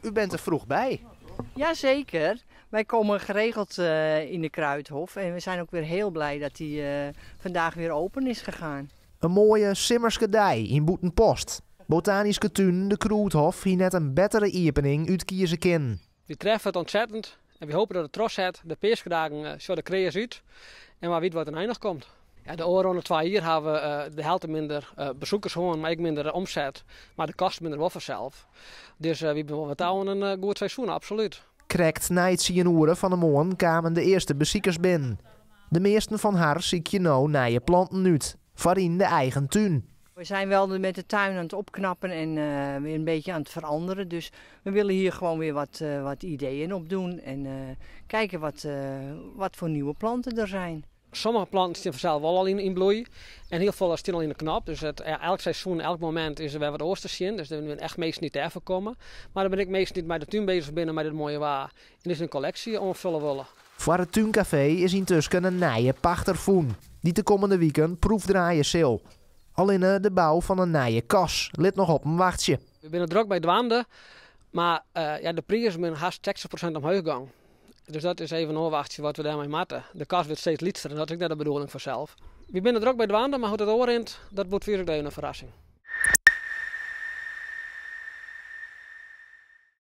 U bent er vroeg bij. Jazeker. Wij komen geregeld in de Kruidhof en we zijn ook weer heel blij dat die vandaag weer open is gegaan. In moaie simmerske dei yn Bûtenpost. Botanyske tún De Krûdhof hie net in bettere iepening útkieze kinnen. Wy treffe it ontzettend en wy hoopje dat it trochset. De peaskedagen sjogge der kreas út en wa wit wat der noch komt. Ja, de ôfrûne 2 jier hawwe we de helte minder besikers hân, mar ek minder omset. Mar de kosten binne der wol fansels. Dus wy binne wol wer ta oan in goed seizoen, absolút. Krekt nei 10 oere fan 'e moarn kamen de earste besikers binnen. De measten fan har sykje no nije planten út, foar yn de eigen tún. We zijn wel met de tuin aan het opknappen en weer een beetje aan het veranderen. Dus we willen hier gewoon weer wat ideeën op doen en kijken wat voor nieuwe planten er zijn. Sommige planten steane fansels wol al yn bloei en hiel folle steane al yn de knop. Dus ja, elk seizoen, elk momint is der wer wat oars te sjen. Dus der binne echt minsken dy't dêrfoar komme. Mar der binne ek minsken dy't mei de tún beuzich binne mei dit moaie waar en dus in kolleksje oanfolje wolle. Foar it túnkafee is yntusken in nije pachter fûn, dy't de kommende wiken proefdraaie sil. Allinne de bou fan in nije kas lit noch op him wachtsje. We binne drok by dwaande, mar ja, de prizen binne hast 60% omheech gien. Dus dat is even ôfwachtsje wat we dêrmei moatte. De kas wurdt steeds lytser en dat is ek net de bedoeling fansels. Wy binne drok by dwaande, mar hoe't it oanrint, dat wurdt foar ús ek even in ferrassing.